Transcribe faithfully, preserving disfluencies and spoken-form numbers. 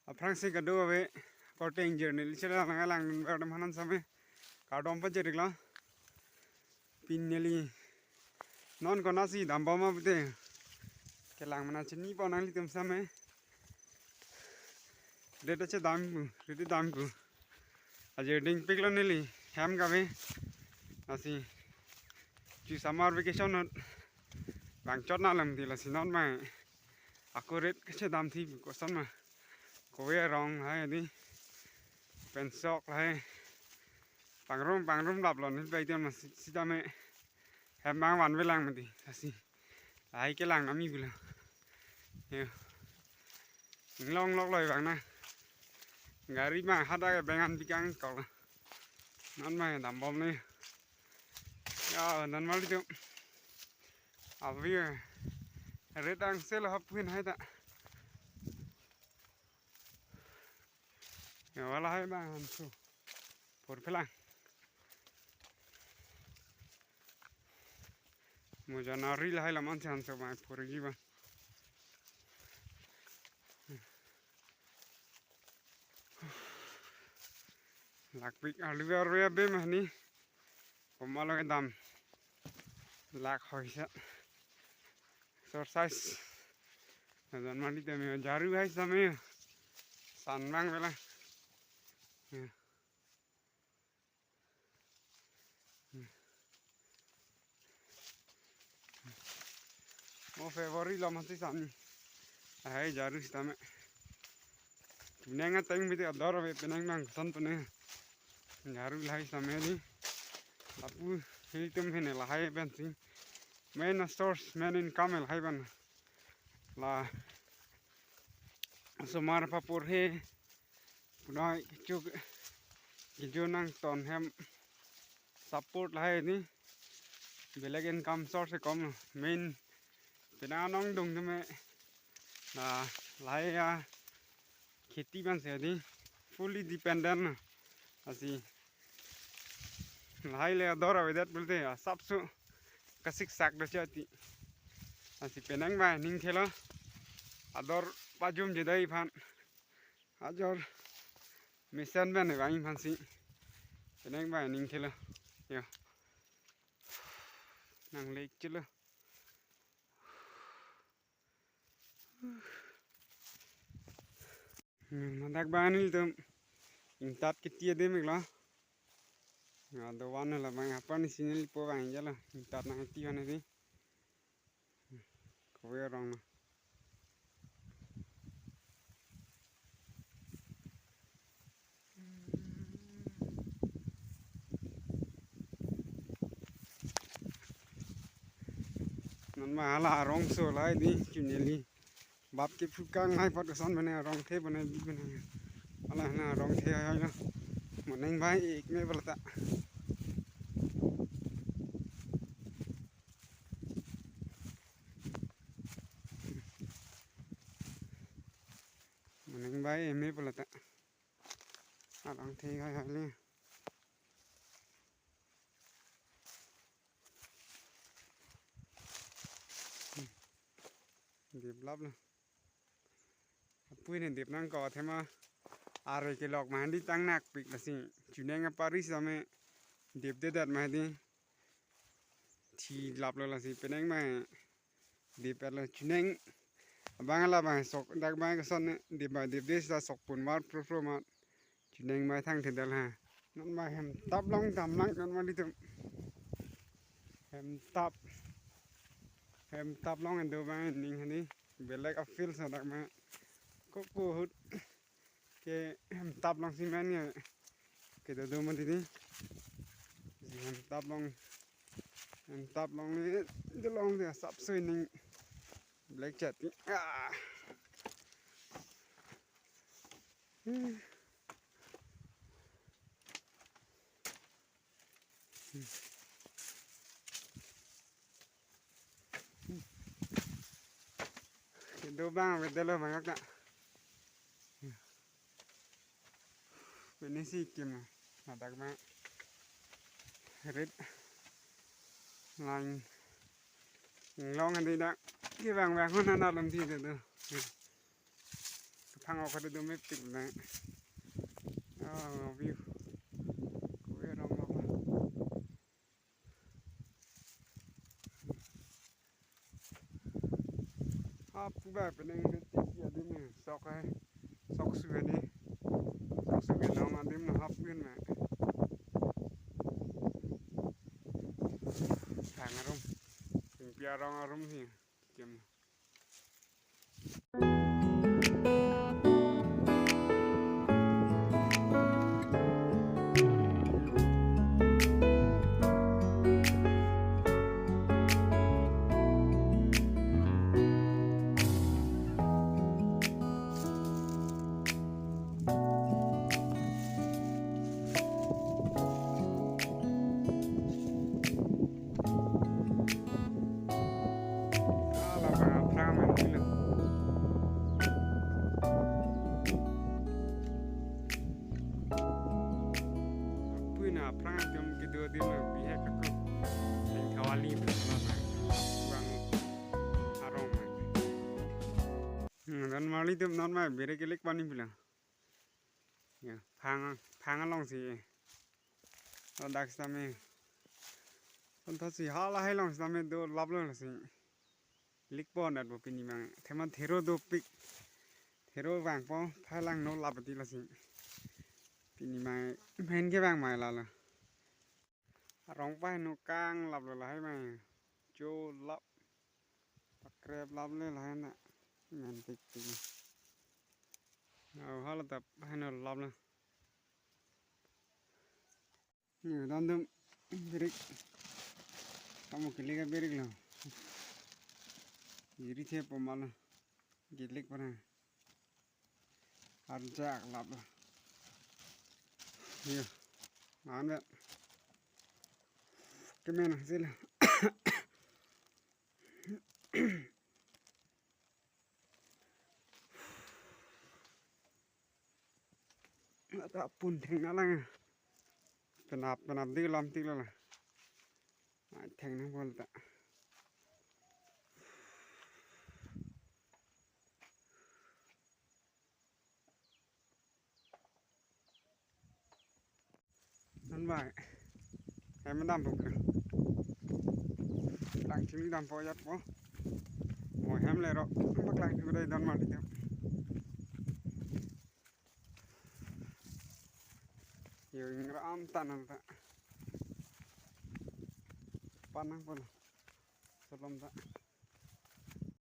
Aphrangsi kadokave korte ingjir neli chelang lang lang ber dam hanan same kardom pajiriklo. Pini neli non konatsi dambom ma pute kelang mana chini pon nanglitum same. Ret ta chedam pu, ret ta dampo. Ajir dingpiklo neli hem kave. Lasi chu summer vacation not bang chot na lam ti lasi non ma ako ret kachedam thi koson ma. Kove arong lahai di. Pen sok lahai. Pangrum pangrum laplo neli bai tiang ma si-, sitame hem bang vanve lang mati. Lasi lahai kelang nami pulo. Yo. Inglong lok loi bang na. Gari ma hadak bengan bikang kok. Non ma dambom ne. Ya, non mali tu. Avi. Ret angselo hap pin hai ta. Ya, wala hai bang hansu. Pur pelang. Mo January lahai laman si hansu bang pur ji bang. Lakpik alu arve abe mahani. Komat lo kedam. Lak hoi sa. Exercise. Najan mali tame jaru hai same. San bang bela. Ya. Mo February lo mati sani. Lahai jaru sitame. Chuneng ateng bidi ador ave penang nang koson penang. Jaru lahai same di. Lapu hilitum hene lahai pensi. Main source, main income lahai pen. La osomar paporhe. Punoi kechuk kejo nangton hem support lahai di. Belek income source kom main penang anong dung tame. La lahai ya kheti pensi di fully dependent na. Lasi lahai le ador avedet pulote asapso kasiksak do chati. Lasi penang bang ning thelo. Ador pajum jedai aphan. Ajor mesen bang bang aphansi. Penang bang ning thelo. Yo. Nanglek chelo. Hmm, hadak bang nelitum ingtat keti adim iklo. Nga dovan la bang apa ni sinil po bang jalo. Ingtat nangti van di. Kove arong na. Non ma hala arongso lahai di chuneli. Bap kephukang lahai apot koson mane arong the mane bi mane. Hala na arong the hai hai na. Maneng bai ik me balata. Maneng bai eme pulata. Arong the hai hai le. Develop lo. Apui ne dep nangkok athema. Are kelok mahandi tang nakpik lasi. Chuneng apari same depdedet mahandi. Thi laplo lasi penang ma depetlo chuneng. Abang la bang sok dak bang koson dep ba depde sa sok pun mar pro pro ma. Chuneng ma thangthedal ha. Non ma hem tap long dam lang non ma litum. Hem tap. Hem tap long endo bang ning hani. Belek a field sa dak ma. Koko ahut. Ke hem tap long si man ya. Ke dodo ma didi. Si hem tap long. Hem tap long ni dolong dia sapsui ning. Black chat. Ah. Kedo bang, bedelo bang ka. Pini si kim hadak ma. Rit. Lang. Long handi dak. Kevang vang hona na lam di do. phang ok hadi do mepik na. Oh, view. Kove rong lo. Hap pu ba penang de tik ya adim ne sok hai. Sok su ne. Sok su ke nong adim na hap pu ne. Thang arum. Ingpi arong arum hi. Kem. Ah, la bang aphrang amen nilo. Apui na aphrang atum kedo adim na bihek ako. Leng kawali bersama bang. Bang arong bang. Hmm, dan mali atum non mai bere kelik pani bilang. Ya, phang, phang alongsi. Ladak sitame. Kontha si hala hai along sitame dolaplo lasi. Likpo nat bo pini mang. Theman thero dopik. Thero vangpo, phai lang no lap ati lasi. Pini mang, men ke vang mai lalo. Arong pa heno kanglaplo lahai mang. Jo lap. Pakrep lap le lahai na. Men tik tik. Au hala tap heno lap le. Ni dan dum birik. Kamu kelik birik lo. Iri the pemala. Kelik pernah. Arjak lap lo. Iya. Mana? Kemen hasil. Ata pun theng na lang. Penap, penap di lam tik lo la. Ai theng na bol ta. Nan bai. Hem dam pok. Lang chini dam po yat po. Mo hem le ro. Bak lang chini dai dan mali jam. Yo ingram tanan ta. Panang pon. Solom ta.